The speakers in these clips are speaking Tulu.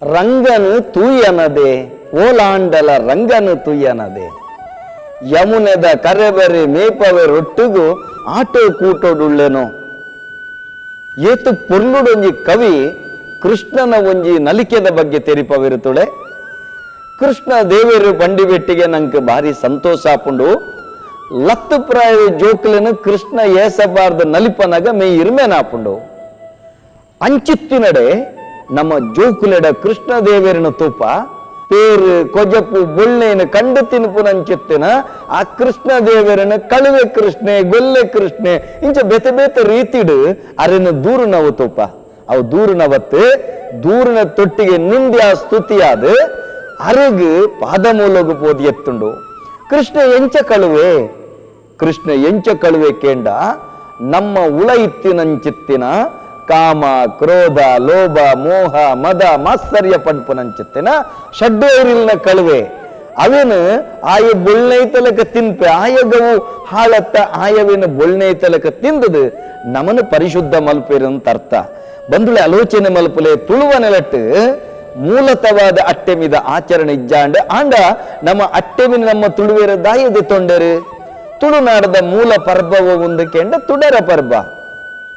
ರಂಗನು ತೂಯನದೆ ಓಲಾಂಡಲ ರಂಗನು ತೂಯನದೆ ಯಮುನೆದ ಕರೆಬರಿ ಮೇಪವೆ ರೊಟ್ಟುಗು ಆಟೋ ಕೂಟೋಡುಳ್ಳೆನೋ. ಏತು ಪೊರ್ಲುಡೊಂಜಿ ಕವಿ ಕೃಷ್ಣನ ಒಂಜಿ ನಲಿಕೆದ ಬಗ್ಗೆ ತೆರಿಪವಿರುತ್ತುಳೆ. ಕೃಷ್ಣ ದೇವರು ಬಂಡಿಬೆಟ್ಟಿಗೆ ನಂಗೆ ಭಾರಿ ಸಂತೋಷ ಆಪುಂಡು. ಲತ್ತು ಪ್ರಾಯ ಜೋಕ್ಲೆನು ಕೃಷ್ಣ ಏಸಬಾರ್ದ ನಲಿಪನಗ ಮೇ ಇರ್ಮೇನಾಪುಂಡು. ಅಂಚಿತ್ತಿನಡೆ ನಮ್ಮ ಜೋಕುಲೆಡ ಕೃಷ್ಣ ದೇವರನ ತೂಪ ಪೇರು ಕೊಜಪು ಬೊಳ್ಳೆನ ಕಂಡು ತಿನ್ಪುನಂಚಿತ್ತಿನ ಆ ಕೃಷ್ಣ ದೇವರನ ಕಳುವೆ ಕೃಷ್ಣೆ ಗೊಲ್ಲೆ ಕೃಷ್ಣೆ ಇಂಚ ಬೇತೆ ಬೇತೆ ರೀತಿಡು ಅರೆನ ದೂರು ನಾವು ತೂಪ. ಅವು ದೂರುನವತ್ತು ದೂರಿನ ತೊಟ್ಟಿಗೆ ನಿಂದ್ಯ ಸ್ತುತಿಯಾದ ಅರೆಗು ಪಾದಮೂಲಗು ಪೋದಿ ಎತ್ತುಂಡು. ಕೃಷ್ಣ ಎಂಚ ಕಳುವೆ, ಕೃಷ್ಣ ಎಂಚ ಕಳುವೆ ಕೇಂಡ ನಮ್ಮ ಉಳ ಇತ್ತಿನಂಚಿತ್ತಿನ ಕಾಮ ಕ್ರೋಧ ಲೋಭ ಮೋಹ ಮದ ಮಾತ್ಸರ್ಯ ಪಂಪುನಂಚಿತ್ತಿನ ಷಡ್ಡೇರಿಲ್ನ ಕಳುವೆ. ಅವೇನು ಆಯ ಬೊಳ್ನೈತಲಕ ತಿನ್ಪೆ ಆಯಗವು ಹಾಳತ್ತ ಆಯವೇನು ಬೊಳ್ನೈತಲಕ ತಿಂದದು ನಮನು ಪರಿಶುದ್ಧ ಮಲ್ಪೇರಂತ ಅರ್ಥ. ಬಂದುಳೆ ಆಲೋಚನೆ ಮಲ್ಪಲೆ ತುಳುವ ನೆಲಟ್ಟು ಮೂಲತವಾದ ಅಟ್ಟೆಮಿದ ಆಚರಣೆ ಇಜ್ಜಾಂಡ ಆಂಡ ನಮ್ಮ ಅಟ್ಟೆಮಿನ ನಮ್ಮ ತುಳುವೇರ ದಾಯದೆ ತೊಂಡರು. ತುಳುನಾಡದ ಮೂಲ ಪರ್ಬವ ಒಂದು ಕೆಂಡ ತುಡರ ಪರ್ಬ,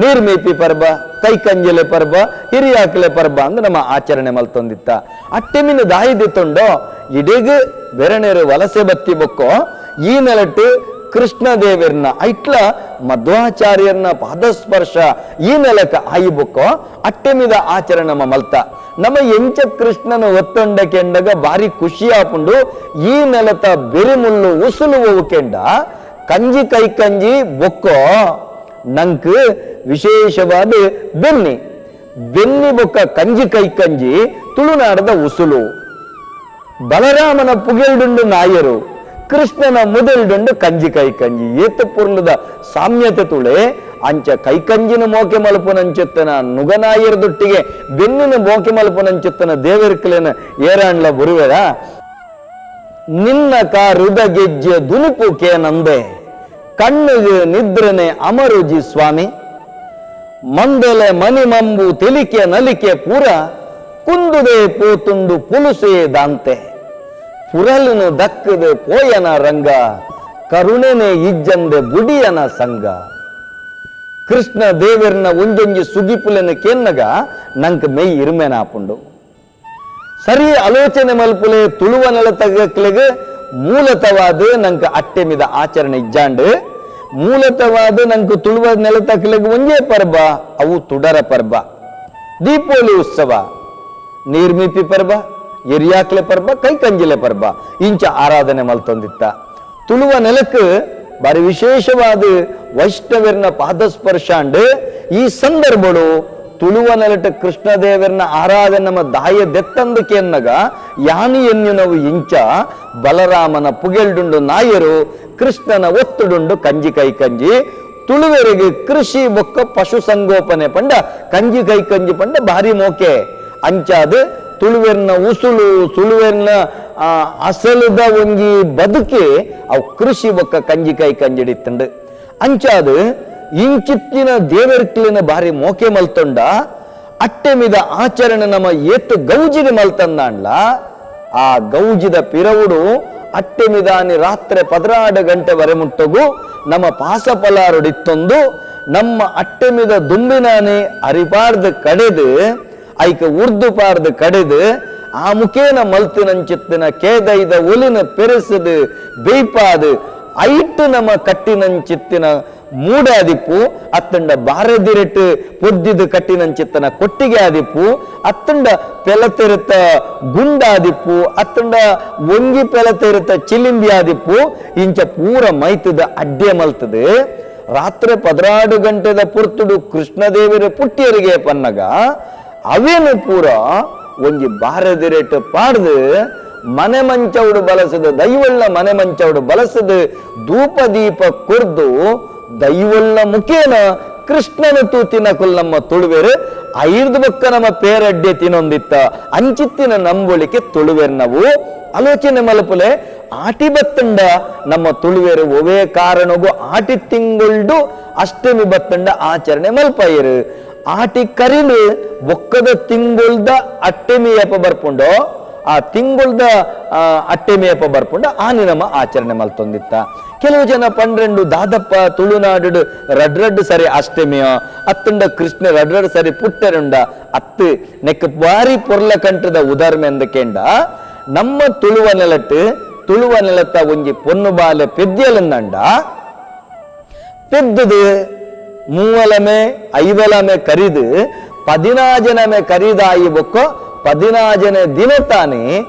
ನೀರ್ಮೇಪಿ ಪರ್ಬ, ಕೈಕಂಜಲೆ ಪರ್ಬ, ಹಿರಿಯಾಕಲೆ ಪರ್ಬ ಅಂದ್ ನಮ್ಮ ಆಚರಣೆ ಮಲ್ತೊಂದಿತ್ತ. ಅಟ್ಟೆಮಿನ ದಾಯಿದೆ ತೊಂಡೋ ಇಡೀಗ ಬೆರಣೆರು ವಲಸೆ ಬತ್ತಿ ಬೊಕ್ಕೋ ಈ ನೆಲಟ್ಟು ಕೃಷ್ಣ ದೇವರ್ನ ಐಟ್ಲ ಮಧ್ವಾಚಾರ್ಯರ್ನ ಪಾದಸ್ಪರ್ಶ ಈ ನೆಲಕ ಆಯಿ ಬೊಕ್ಕೋ ಅಟ್ಟೆಮಿದ ಆಚರಣೆ ನಮ್ಮ ಮಲ್ತ. ನಮ್ಮ ಎಂಚ ಕೃಷ್ಣನ ಒತ್ತೊಂಡ ಕೆಂಡಗ ಭಾರಿ ಖುಷಿ ಆಪುಂಡು. ಈ ನೆಲತ ಬೆರಿಮುಲ್ಲು ಉಸುಲು ಕೆಂಡ ಕಂಜಿ ಕೈ ಕಂಜಿ ಬೊಕ್ಕೋ ನಂಕ್ ವಿಶೇಷವಾದ ಬೆನ್ನಿ ಬೆನ್ನಿ ಬೊಕ್ಕ ಕಂಜಿ ಕೈ ಕಂಜಿ ತುಳುನಾಡದ ಉಸುಲು. ಬಲರಾಮನ ಪುಗೆಲ್ಡುಂಡು ನಾಯರು, ಕೃಷ್ಣನ ಮುದೆಲ್ಡುಂಡು ಕಂಜಿ ಕೈ ಕಂಜಿ. ಏತ ಪುರ್ಲದ ಸಾಮ್ಯತೆ ತುಳೆ. ಅಂಚ ಕೈಕಂಜಿನ ಮೋಕೆ ಮಲ್ಪುನಂಚೆತ್ತನ ನುಗನಾಯರ ದೊಟ್ಟಿಗೆ ಬೆನ್ನಿನ ಮೋಕೆ ಮಲ್ಪುನಂಚೆತ್ತನ ದೇವರ್ಕಲೇನ ಏರಾಂಡ್ಲ ಬರುವೆರ. ನಿನ್ನ ಕಾರುದ ಗೆಜ್ಜೆ ದುನುಪು ಕೇನಂದೆ ಕಣ್ಣಿಗೆ ನಿದ್ರನೆ ಅಮರುಜಿ ಸ್ವಾಮಿ. ಮಂದಲೆ ಮನಿ ಮಂಬು ತೆಲಿಕೆ ನಲಿಕೆ ಪೂರ ಕುಂದುದೆ ಪೋತುಂಡು ಪುಲುಸೆ ದಾಂತೆ. ಪುರಲುನು ದಕ್ಕದೆ ಪೋಯನ ರಂಗ ಕರುಣೆನೆ ಇಜ್ಜಂದೆ ಬುಡಿಯನ ಸಂಗ. ಕೃಷ್ಣ ದೇವರ್ನ ಒಂಜೊಂಜಿ ಸುಗಿಪುಲೆನ ಕೇನ್ನಗ ನಂಕ್ ಮೆಯ್ ಇರುಮೆನಾಪುಂಡು. ಸರಿ ಆಲೋಚನೆ ಮಲ್ಪುಲೆ ತುಳುವ ನೆಲತಗಕ್ಲೆಗ್ ಮೂಲತವಾದ ನಂಕ್ ಅಟ್ಟೆಮಿದ ಆಚರಣೆ ಇಜ್ಜಾಂಡ್. ಮೂಲತವಾದ ನಂಕ್ ತುಳುವ ನೆಲತಕ್ಲೆಗ್ ಒಂಜೇ ಪರ್ಬ, ಅವು ತುಡರ ಪರ್ಬ, ದೀಪಾವಳಿ ಉತ್ಸವ, ನೀರ್ಮಿಪಿ ಪರ್ಬ, ಎರಿಯಾಕ್ಲೆ ಪರ್ಬ, ಕೈಕಂಜಿಲೆ ಪರ್ಬ ಇಂಚ ಆರಾಧನೆ ಮಲ್ತೊಂದಿತ್ತ. ತುಳುವ ನೆಲಕ್ ಬಾರಿ ವಿಶೇಷವಾದ ವೈಷ್ಣವರ್ನ ಪಾದಸ್ಪರ್ಶಾಂಡ್. ಈ ಸಂದರ್ಭಡು ತುಳುವ ನೆಲಟ ಕೃಷ್ಣದೇವರ್ನ ಆರಾಧನೆ ನಮ್ಮ ದಾಯ ದೆತ್ತಂದಕ್ಕೆ ಎನ್ನಗ ಯಾನಿ ಎನ್ನುನವು ಇಂಚ ಬಲರಾಮನ ಪುಗೆಲ್ಡುಂಡು ನಾಯರು, ಕೃಷ್ಣನ ಒತ್ತುಡುಂಡು ಕಂಜಿ ಕೈ ಕಂಜಿ. ತುಳುವೆರಿಗೆ ಕೃಷಿ ಬೊಕ್ಕ ಪಶು ಸಂಗೋಪನೆ ಪಂಡ ಕಂಜಿ ಕೈ ಕಂಜಿ ಪಂಡ ಭಾರಿ ಮೋಕೆ. ಅಂಚಾದ ತುಳುವೆರ್ನ ಉಸುಳು ತುಳುವೆರ್ನ ಅಸಲುದ ಒಂಜಿ ಬದುಕೆ ಅವು ಕೃಷಿ ಬೊಕ್ಕ ಕಂಜಿ ಕೈ ಕಂಜಿಡಿತ್ತಂಡು. ಅಂಚಾದ ಇಂಚಿತ್ತಿನ ದೇವರ್ಕ್ಲಿನ ಭಾರಿ ಮೋಕೆ ಮಲ್ತೊಂಡ ಅಟ್ಟೆಮಿದ ಆಚರಣೆ ನಮ್ಮ ಏತ್ ಗೌಜಿಗೆ ಮಲ್ತಂದಾಂಡ್ಲ. ಆ ಗೌಜಿದ ಪಿರವುಡು ಅಟ್ಟೆಮಿದಾನಿ ರಾತ್ರಿ 12 ಗಂಟೆ ವರೆ ಮುಟ್ಟಗು ನಮ್ಮ ಪಾಸ ಪಲಾರುಡಿತ್ತೊಂದು ನಮ್ಮ ಅಟ್ಟೆಮಿದ ದುಂಬಿನಾನೆ ಅರಿಪಾರ್ದು ಕಡೆದು ಐಕ ಉರ್ದು ಪಾರ್ದು ಕಡೆದು ಆ ಮುಖೇನ ಮಲ್ತಿನಂಚಿತ್ತಿನ ಕೇದೈದ ಒಲಿನ ಪೆರೆಸದು ಬೇಯ್ಪಾದು ಐಟ್ ನಮ್ಮ ಕಟ್ಟಿನಂಚಿತ್ತಿನ ಮೂಡಾದಿಪ್ಪು ಅತ್ತಂಡ ಬಾರದಿರೆಟ್ಟು ಪೊದ್ದಿದು ಕಟ್ಟಿನಂಚಿತ್ತನ ಕೊಟ್ಟಿಗೆ ಆದಿಪ್ಪು ಅತ್ತಂಡ ಪೆಲತೆರುತ್ತ ಗುಂಡಾದಿಪ್ಪು ಅತ್ತಂಡ ಒಂಗಿ ಪೆಲತೆರುತ್ತ ಚಿಲಿಂಬಿ ಆದಿಪ್ಪು ಇಂಚ ಪೂರ ಮೈತದ ಅಡ್ಡೆ ಮಲ್ತದೆ. ರಾತ್ರಿ 12 ಗಂಟೆದ ಪುರ್ತುಡು ಕೃಷ್ಣದೇವರ ಪುಟ್ಟಿಯರಿಗೆ ಪನ್ನಗ ಅವೇನು ಪೂರ ಒಂಜಿ ಬಾರದಿರೆಟ್ಟು ಪಾಡ್ದು ಮನೆ ಮಂಚೌಡು ಬಲಸದು ದೈವಳ್ಳ ಮನೆ ಮಂಚೌಡು ಬಲಸದು ಧೂಪ ದೀಪ ಕುರ್ದು ದೈವಳ್ಳ ಮುಖೇನ ಕೃಷ್ಣನ ತೂತಿನ ಕುಲ್ ನಮ್ಮ ತುಳುವೆರು ಐರ್ದು ಬೊಕ್ಕ ನಮ್ಮ ಪೇರಡ್ಡೆ ತಿನ್ನೊಂದಿತ್ತ ಅಂಚಿತ್ತಿನ ನಂಬೊಳಿಕೆ ತುಳುವೆರ್ ನಾವು. ಆಲೋಚನೆ ಮಲಪುಲೆ ಆಟಿ ಬತ್ತಂಡ ನಮ್ಮ ತುಳುವೆರು ಒವೇ ಕಾರಣಗೂ ಆಟಿ ತಿಂಗಳ್ಡು ಅಷ್ಟಮಿ ಬತ್ತಂಡ ಆಚರಣೆ ಮಲ್ಪೈರು. ಆಟಿ ಕರಿಲು ಬೊಕ್ಕದ ತಿಂಗೊಳ್ದ ಅಟ್ಟೆಮಿಯಪ್ಪ ಬರ್ಪುಂಡೋ ಆ ತಿಂಗೊಳ್ದ ಅಟ್ಟೆಮಿಯಪ್ಪ ಬರ್ಪುಂಡ ಆನಿ ನಮ್ಮ ಆಚರಣೆ ಮಲ್ತೊಂದಿತ್ತ. ಕೆಲವು ಜನ ಪನ್ರೆಂಡು ದಾದಪ್ಪ ತುಳುನಾಡು ರಡ್ ರಡ್ ಸರಿ ಅಷ್ಟಮಿಯ ಅತ್ತುಂಡ ಕೃಷ್ಣ ರಡ್ ರಡ್ ಸರಿ ಪುಟ್ಟರುಂಡ ಅತ್ತು ನೆಕ್ ಬಾರಿ ಪೊರ್ಲ ಕಂಠದ ಉದಾರ್ಮೆ ಅಂದಕೇಂಡ ನಮ್ಮ ತುಳುವ ನೆಲಟ್ಟು ತುಳುವ ನೆಲತ್ತ ಒಂಜಿ ಪೊನ್ನು ಬಾಲೆ ಪೆದ್ಯಲಂದಂಡ ಪೆದ್ದದು ಮೂವಲಮೆ ಐವಲಮೆ ಕರಿದು ಪದಿನಾಜನಮೆ ಕರಿದಾಯಿ ಬೊಕ್ಕೋ ಪದಿನಾಜನೆ ದಿನತಾನೆ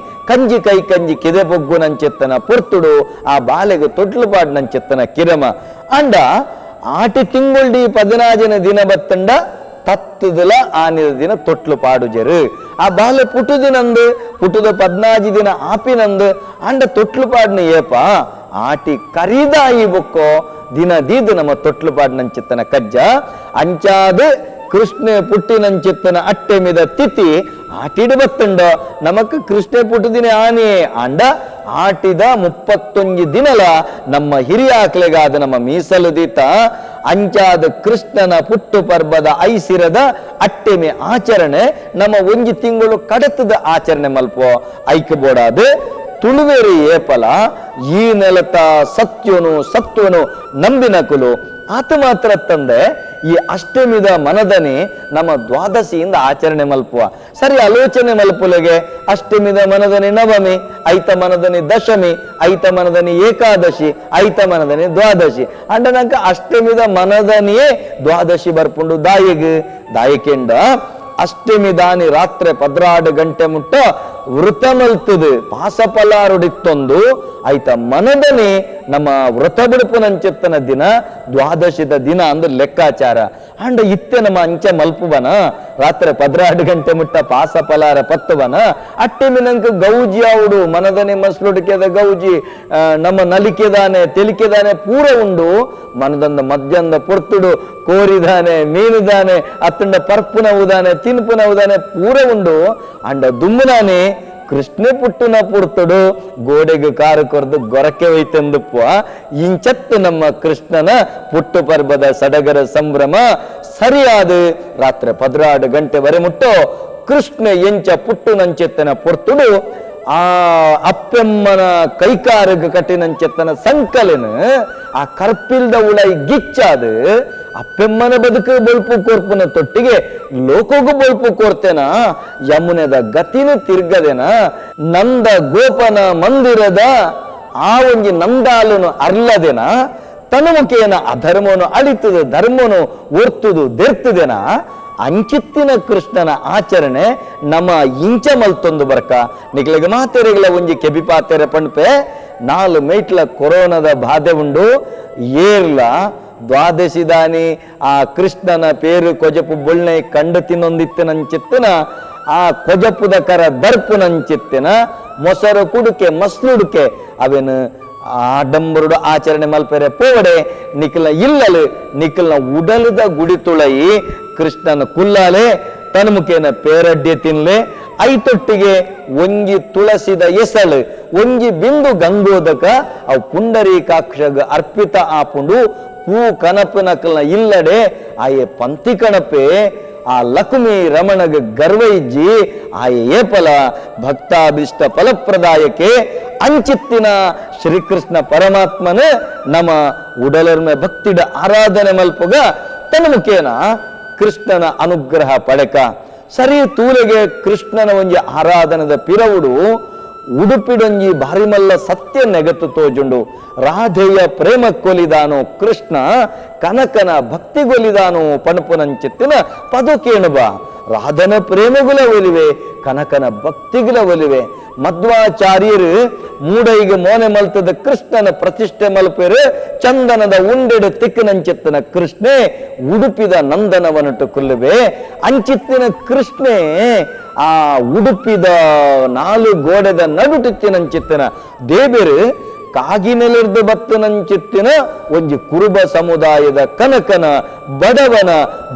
ಕಂಜಿ ಕೈ ಕಂಜಿ ಕಿದೆ ಬೊಗ್ಗು ನಂచెತ್ತನ ಪೊರ್ತುಡು ಆ ಬಾಲೆಗೆ ತೊಟ್ಲು ಪಾಡ್ ನಂచెತ್ತನ ಕಿರಮ ಅಂಡ ಆಟಿ ತಿಂಗೊಳ್ಡಿ ಪದಿನಾಜನ ದಿನ ಬತ್ತಂಡ ತತ್ತುದಲ ಆನಿದ ದಿನ ತೊಟ್ಲು ಪಾಡುಜರು ಆ ಬಾಲೆ ಪುಟುದಿನಂದು ಪುಟುದ ಪದ್ನಾಜಿ ದಿನ ಆಪಿನಂದು ಅಂಡ ತೊಟ್ಲು ಪಾಡ್ನ ಏಪ ಆಟಿ ಕರಿದಾಯಿ ಬೊಕ್ಕೋ ದಿನ ದೀದು ನಮ್ಮ ತೊಟ್ಲು ಪಾಡ್ನಂಚಿತ್ತನ ಕಜ್ಜ ಅಂಚಾದ ಕೃಷ್ಣ ಪುಟ್ಟಿನಂಚಿತ್ತನ ಅಟ್ಟೆಮಿದ ತಿಥಿ ಆಟಿಡು ಬತ್ತುಂಡ ನಮಕ್ ಕೃಷ್ಣ ಪುಟ್ಟುದಿನ ಆನೆ ಅಂಡ ಆಟಿದ 31 ದಿನಲ ನಮ್ಮ ಹಿರಿಯಾಕ್ಲೆಗಾದ ನಮ್ಮ ಮೀಸಲು ದೀತ ಅಂಚಾದ ಕೃಷ್ಣನ ಪುಟ್ಟು ಪರ್ಬದ ಐಸಿರದ ಅಟ್ಟೆಮೆ ಆಚರಣೆ ನಮ್ಮ ಒಂಜಿ ತಿಂಗಳು ಕಡತದ ಆಚರಣೆ ಮಲ್ಪೋ ಐಕ್ ಬೋಡಾದು ತುಳುವೇರಿ ಏಪಲ ಈ ನೆಲತ ಸತ್ಯನು ಸತ್ವನು ನಂಬಿನಕುಲು ಆತ ಮಾತ್ರ ತಂದೆ ಈ ಅಷ್ಟಮಿದ ಮನದನೆ ನಮ್ಮ ದ್ವಾದಶಿಯಿಂದ ಆಚರಣೆ ಮಲ್ಪುವ. ಸರಿ ಆಲೋಚನೆ ಮಲ್ಪುಲೆಗೆ ಅಷ್ಟಮಿದ ಮನದನೆ ನವಮಿ, ಐತ ಮನದನೆ ದಶಮಿ, ಐತ ಮನದನೆ ಏಕಾದಶಿ, ಐತ ಮನದನೆ ದ್ವಾದಶಿ. ಅಂಡ ನಂಕ ಅಷ್ಟಮಿದ ಮನದನಿಯೇ ದ್ವಾದಶಿ ಬರ್ಪುಂಡು ದಾಯಿಗ್ ದಾಯಿಕೆಂಡ ಅಷ್ಟಮಿ ದಾನಿ ರಾತ್ರಿ 12 ಗಂಟೆ ಮುಟ್ಟ ವೃತ ಮಲ್ತದು ಪಾಸಪಲಾರುಡಿತ್ತೊಂದು ಆಯ್ತ ಮನದನೆ ನಮ್ಮ ವ್ರತ ಬಿಡುಪುನಂಚೆತ್ತನ ದಿನ ದ್ವಾದಶಿದ ದಿನ ಅಂದ್ರೆ ಲೆಕ್ಕಾಚಾರ. ಅಂಡ ಇತ್ತೆ ನಮ್ಮ ಅಂಚೆ ಮಲ್ಪುವನ ರಾತ್ರಿ 12 ಗಂಟೆ ಮುಟ್ಟ ಪಾಸ ಪಲಾರ ಪತ್ತುವನ ಅಟ್ಟೆಮಿನಂಕ ಗೌಜಿ ಆವುಡು ಮನದನೆ ಮಸ್ಲುಡಿಕೆದ ಗೌಜಿ ನಮ್ಮ ನಲಿಕೆದಾನೆ ತೆಲಿಕೆದಾನೆ ಪೂರ ಉಂಡು ಮನದಂದ ಮದ್ಯಂದ ಪೊರ್ತುಡು ಕೋರಿದಾನೆ ಮೀನುದಾನೆ ಅತ್ತಂಡ ಪರ್ಪುನವುದಾನೆ ತಿನ್ಪುನವುದಾನೆ ಪೂರ ಉಂಡು. ಅಂಡ ದುಮ್ಮುನಾನೆ ಕೃಷ್ಣ ಪುಟ್ಟುನ ಪುರ್ತುಡು ಗೋಡೆಗೆ ಕಾರು ಕೊರ್ದು ಗೊರಕೆ ಒಯ್ತೆಂದುಪ್ಪ ಇಂಚತ್ತು ನಮ್ಮ ಕೃಷ್ಣನ ಪುಟ್ಟು ಪರ್ಬದ ಸಡಗರ ಸಂಭ್ರಮ ಸರಿಯಾದ ರಾತ್ರಿ 12 ಗಂಟೆ ವರೆ ಮುಟ್ಟೋ ಕೃಷ್ಣ ಎಂಚ ಪುಟ್ಟುನಂಚೆತ್ತನ ಪೊರ್ತುಡು ಆ ಅಪ್ಪೆಮ್ಮನ ಕೈಕಾರಗ ಕಟ್ಟಿನಂಚೆತ್ತನ ಸಂಕಲನ ಆ ಕರ್ಪಿಲ್ದ ಉಳೈ ಗಿಚ್ಚಾದ ಅಪ್ಪೆಮ್ಮನ ಬದುಕು ಬೊಲ್ಪು ಕೋರ್ಪುನ ತೊಟ್ಟಿಗೆ ಲೋಕಗೂ ಬೊಲ್ಪು ಕೋರ್ತೇನ ಯಮುನೆದ ಗತಿನ ತಿರ್ಗದೇನ ನಂದ ಗೋಪನ ಮಂದಿರದ ಆ ಒಂಜಿ ನಂದಾಲನು ಅರ್ಲದೇನ ತನುಮುಖೇನ ಅಧರ್ಮನು ಅಳಿತದು ಧರ್ಮನು ಒರ್ತುದು ದೆರ್ತುದೇನ ಅಂಚಿತ್ತಿನ ಕೃಷ್ಣನ ಆಚರಣೆ ನಮ್ಮ ಇಂಚ ಮಲ್ತೊಂದು ಬರ್ಕ ನಿಕ್ಲೆಗ್ ಮಾತೆರೆಗಳ ಒಂಜಿ ಕೆಬಿಪಾತೆರೆ ಪಂಡ್ಪೆ 4 ಮೈಟ್ಲ ಕೊರೋನಾದ ಬಾಧೆ ಉಂಡು ಏರ್ಲ ದ್ವಾದಶಿದಾನಿ ಆ ಕೃಷ್ಣನ ಪೇರು ಕೊಜಪು ಬೊಳ್ಳೆ ಕಂಡು ತಿನ್ನೊಂದಿತ್ತನಂಚಿತ್ತನ ಆ ಕೊಜಪುದ ಕರ ದರ್ಪುನಂಚಿತ್ತಿನ ಮೊಸರು ಕುಡುಕೆ ಮಸ್ಲುಡುಕೆ ಅವೇನು ಆಡಂಬರುಡು ಆಚರಣೆ ಮಲ್ಪೆರೆ ಪೋವಡೆ ನಿಖಲ ಇಲ್ಲಲು ನಿಖಲ್ನ ಉಡಲದ ಗುಡಿ ತುಳಯಿ ಕೃಷ್ಣನ ಕುಲ್ಲಾಲೆ ತನ್ಮುಖೇನ ಪೇರಡ್ಡೆ ತಿನ್ಲೆ ಐತೊಟ್ಟಿಗೆ ಒಂಜಿ ತುಳಸಿದ ಎಸಳು ಒಂಜಿ ಬಿಂದು ಗಂಗೋದಕ ಅವು ಪುಂಡರೀಕಾಕ್ಷಗ ಅರ್ಪಿತ ಆಪುಂಡು ಪೂ ಕನಪು ನಕಲ್ನ ಇಲ್ಲಡೆ ಆಯೆ ಪಂತಿ ಕಣಪೆ ಆ ಲಕ್ಷ್ಮಿ ರಮಣಗ ಗರ್ವ ಇಜ್ಜಿ ಆಯೆ ಏಪಲ ಭಕ್ತಾಭಿಷ್ಟ ಫಲಪ್ರದಾಯಕ್ಕೆ ಅಂಚಿತ್ತಿನ ಶ್ರೀಕೃಷ್ಣ ಪರಮಾತ್ಮನ ನಮ್ಮ ಉಡಲರ್ಮೆ ಭಕ್ತಿಡ ಆರಾಧನೆ ಮಲ್ಪುಗ ತನ್ನ ಮುಖೇನ ಕೃಷ್ಣನ ಅನುಗ್ರಹ ಪಡೆಕ ಸರಿ ತೂಲೆಗೆ ಕೃಷ್ಣನ ಒಂಜಿ ಆರಾಧನದ ಪಿರವುಡು ಉಡುಪಿಡೊಂಜಿ ಬಾರಿಮಲ್ಲ ಸತ್ಯ ನೆಗತ್ತು ತೋಜುಂಡು ರಾಧೆಯ ಪ್ರೇಮ ಕೊಲಿದಾನು ಕೃಷ್ಣ ಕನಕನ ಭಕ್ತಿಗೊಲಿದಾನು ಪಣಪುನಂಚಿತ್ತಿನ ಪದಕೇಣುಬ ರಾಧನ ಪ್ರೇಮಗುಲ ಒಲಿವೆ ಕನಕನ ಭಕ್ತಿಗುಲ ಒಲಿವೆ ಮಧ್ವಾಚಾರ್ಯರು ಮೂಡೈಗೆ ಮೋನೆ ಮಲ್ತದ ಕೃಷ್ಣನ ಪ್ರತಿಷ್ಠೆ ಮಲ್ಪೇರು ಚಂದನದ ಉಂಡೆಡು ತಿಕ್ಕನಂಚಿತ್ತನ ಕೃಷ್ಣೆ ಉಡುಪಿದ ನಂದನವನಟು ಕುಲ್ಲುವೆ ಅಂಚಿತ್ತಿನ ಕೃಷ್ಣೆ ಆ ಉಡುಪಿದ 4 ಗೋಡೆದ ನಡುಟಿತ್ತಿನಂಚಿತ್ತಿನ ದೇಬೇರು ಕಾಗಿನೆಲೆರ್ದು ಬತ್ತನಂಚಿತ್ತಿನ ಒಂಜಿ ಕುರುಬ ಸಮುದಾಯದ ಕನಕನ ಬಡವನ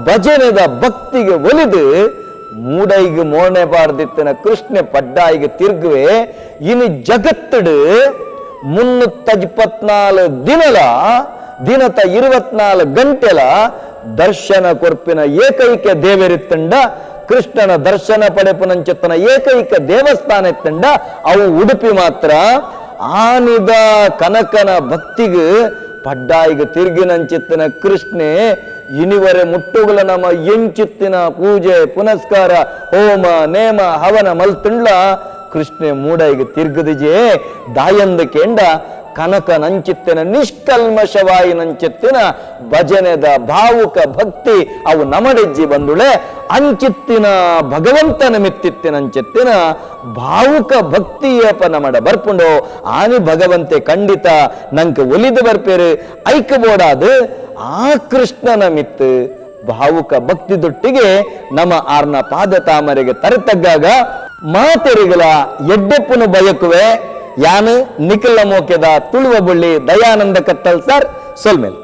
ಭಜನೆದ ಭಕ್ತಿಗೆ ಒಲಿದು ಮೂಡೈಗೆ ಮೋಣೆ ಪಾಡ್ದಿತ್ತಿನ ಕೃಷ್ಣೆ ಪಡ್ಡಾಯಿಗೆ ತಿರ್ಗುವೆ ಇನ್ನು ಜಗತ್ತಡು 324 ದಿನಲ ದಿನತ 24 ಗಂಟೆಲ ದರ್ಶನ ಕೊರ್ಪಿನ ಏಕೈಕ ದೇವರಿತ್ತಂಡ, ಕೃಷ್ಣನ ದರ್ಶನ ಪಡೆಪುನಂಚಿತ್ತನ ಏಕೈಕ ದೇವಸ್ಥಾನ ಇತ್ತಂಡ ಅವು ಉಡುಪಿ ಮಾತ್ರ. ಆನಿದ ಕನಕನ ಭಕ್ತಿಗ್ ಪಡ್ಡಾಯಿಗ ತಿರ್ಗಿನಂಚಿತ್ತಿನ ಕೃಷ್ಣೆ ಇನಿವರೆ ಮುಟ್ಟುಗುಲ ನಮ್ಮ ಎಂಚಿತ್ತಿನ ಪೂಜೆ ಪುನಸ್ಕಾರ ಹೋಮ ನೇಮ ಹವನ ಮಲ್ತುಂಡ್ಲ ಕೃಷ್ಣೆ ಮೂಡೈಗೆ ತಿರ್ಗದಿಜೆ. ದಾಯಂದ ಕೇಂಡ ಕನಕನಂಚಿತ್ತಿನ ನಿಷ್ಕಲ್ಮಶವಾಯಿನಂಚಿತ್ತಿನ ಭಜನೆದ ಭಾವುಕ ಭಕ್ತಿ ಅವು ನಮಡೆಜ್ಜಿ ಬಂದುಳೆ. ಅಂಚಿತ್ತಿನ ಭಗವಂತನ ಮಿತ್ತಿತ್ತಿನಂಚಿತ್ತಿನ ಭಾವುಕ ಭಕ್ತಿಯಪ್ಪ ನಮಡ ಬರ್ಪುಂಡು. ಆನಿ ಭಗವಂತೆ ಖಂಡಿತ ನಂಗೆ ಒಲಿದು ಬರ್ಪೇರು. ಐಕ ಬೋಡಾದು ಆ ಕೃಷ್ಣನ ಮಿತ್ತು ಭಾವುಕ ಭಕ್ತಿ ದೊಟ್ಟಿಗೆ ನಮ್ಮ ಆರ್ನ ಪಾದ ತಾಮರೆಗೆ ತರತಗ್ಗಾಗ ಮಾತೆರಿಗಲ ಎಡ್ಡೆಪ್ಪುನು ಬಯಕುವೆ. ಯಾನು ನಿಖಿಲ ಮೋಕೆದ ತುಳುವ ಬುಳ್ಳಿ ದಯಾನಂದ ಕತ್ತಲ್ ಸರ್ ಸೊಲ್ಮೇಲ್.